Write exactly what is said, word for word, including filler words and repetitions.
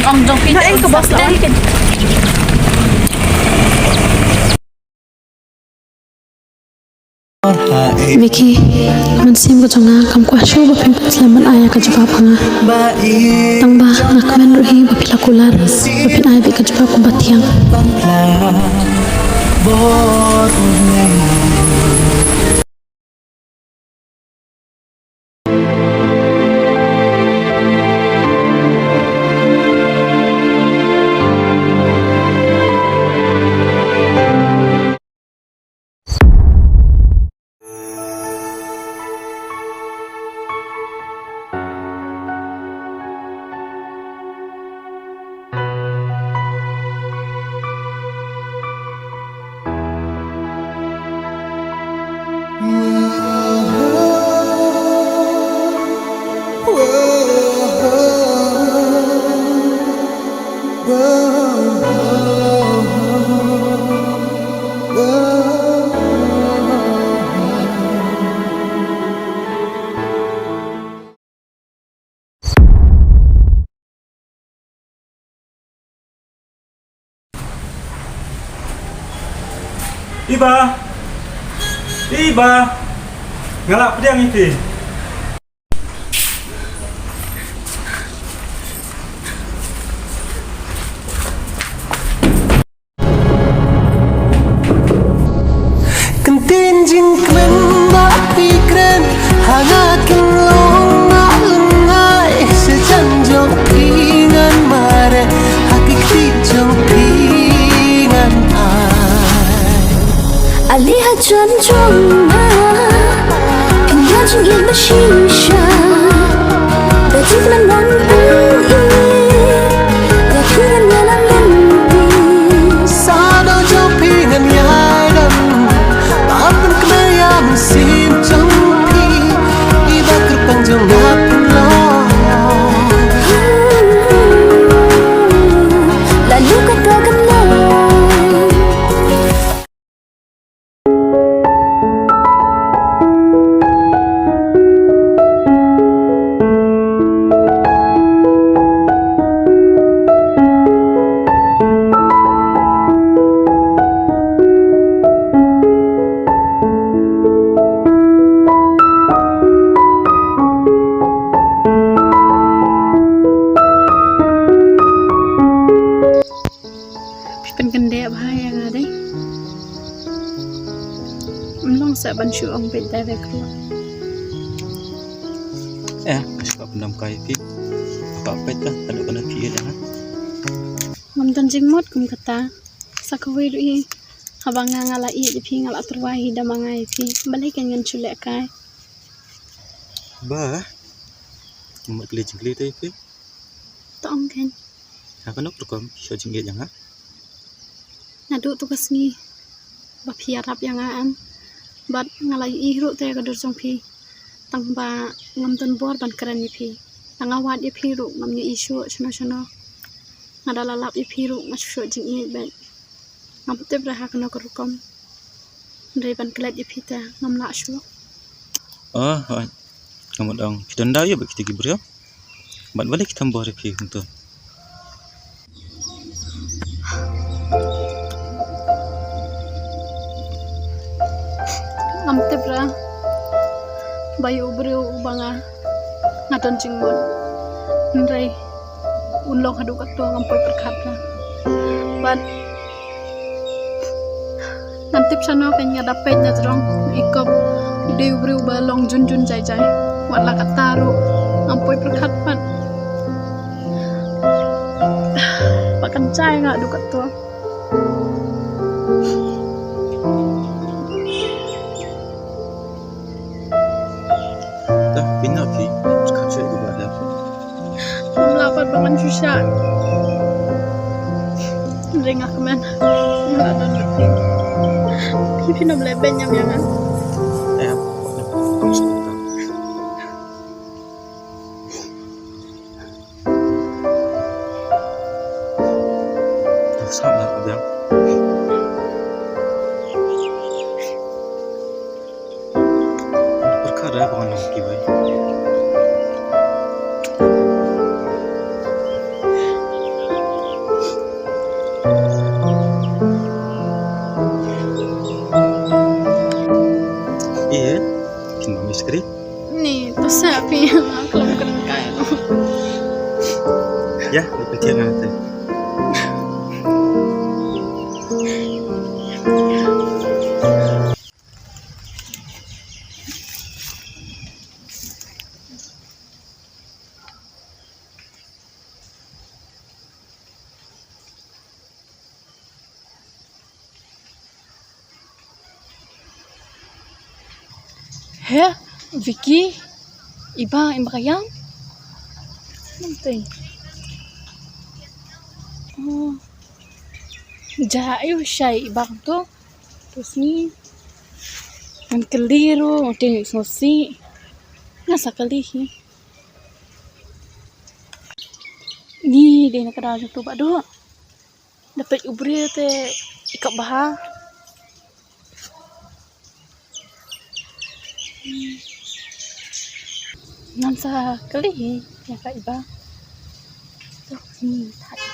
Ong jong phi. Na eng ka bas la. Vicky, mynsiem ka jong nga kam kwah shuh ba phin pynshlur ban ai ïa ka jubab ha nga. Tang ba nga kmen ruh hi ba phi la kular ba phin ai beit ka jubab kaba thiang. Iba! Iba! Nga la pdiang ïa phi. Kyntien jingkmen ba phi kren ha nga, kynlong nga lyngngai. Sha jan jong phi ngan mareh, ha ki kti jong phi ngan ai. Ale ha jan jong nga, phin ïa jingim ba shisha. Da jingkmen ngan pynïaid, da phi ngan ïalam lynti. Sa da jong phi ngan ïalam, ba pynkmen ïa mynsiem jong phi. Iba kyrpang jong nga pynlong. Lano kata kan long. Phi pynkyndeh bha ïa nga dei. Ym long seh ban shu ong beit direct ruh. Eh, ka shu pyndonkam kai phi. Ka peit ka, ka dei kana phi ïa nga. Ngam don jingmut kum kata. Sa kawei ruh hi. Haba nga nga la ïeit ïa phi, nga la tyrwa hi da ma nga ïa phi. Balei kan ngan shu leh kai? Ba. Ngam mut kylli jingkylli te ïa phi. To ong kein. Ha kano ka rukom phi shoh jingïeit ïa nga? Naduh tu ka sngi ba phi ïarap ïa nga em. Bad nga la ïohi ruh te ka dur jong phi. Tang ba ngam don bor ban kren ïa phi. Tang nga wad ïa phi ruh ngam ïohi shuh shano shano. Nga da la lap ïa phi ruh nga shu shoh jingïeit bad ngam tip re ha kano ka rukom. Hynrei ban klet ïa phi te ngam lah shuh. Oh, hooid. Nga mut ong phi don daw ïa bad kita ki briew. Bad balei ki tam bor ïa phi kumto? Ngam tip re ba ïa u briew uba nga nga don jingmut. Hynrei un long haduh katto ngam poi pyrkhat re. Bad ngam tip shano kein, nga da peit na jrong i kop dei u briew ba long jun jun jai jai. Wat la katta ruh ngam poi pyrkhat pat ba kan jai nga haduh katto. Ta pynah phi, ka shu ïa ka ba da phi. Ngam lah pat ba ngan shu shah. Ring ah kmen. Ngam lah don phi. Phi phin ym leh beiñ ïa nga. Em. Sah na ka biang. Pyrkhat da ba ngan ong kiwei. Ya, Vicky, i Bang, i Bang ka ïam. Nang tei. Oh. Ja, ayu shai i Bang to. Terus ni. Ngan kylli ruh, ngan tei sngewsih. Ngan sa kylli hi. Ni dei na ka daw jong tu ba duk. Da peit u briew te i kap bha. Ngan sa kylli hi ïa ka i Bang. Ni, thait.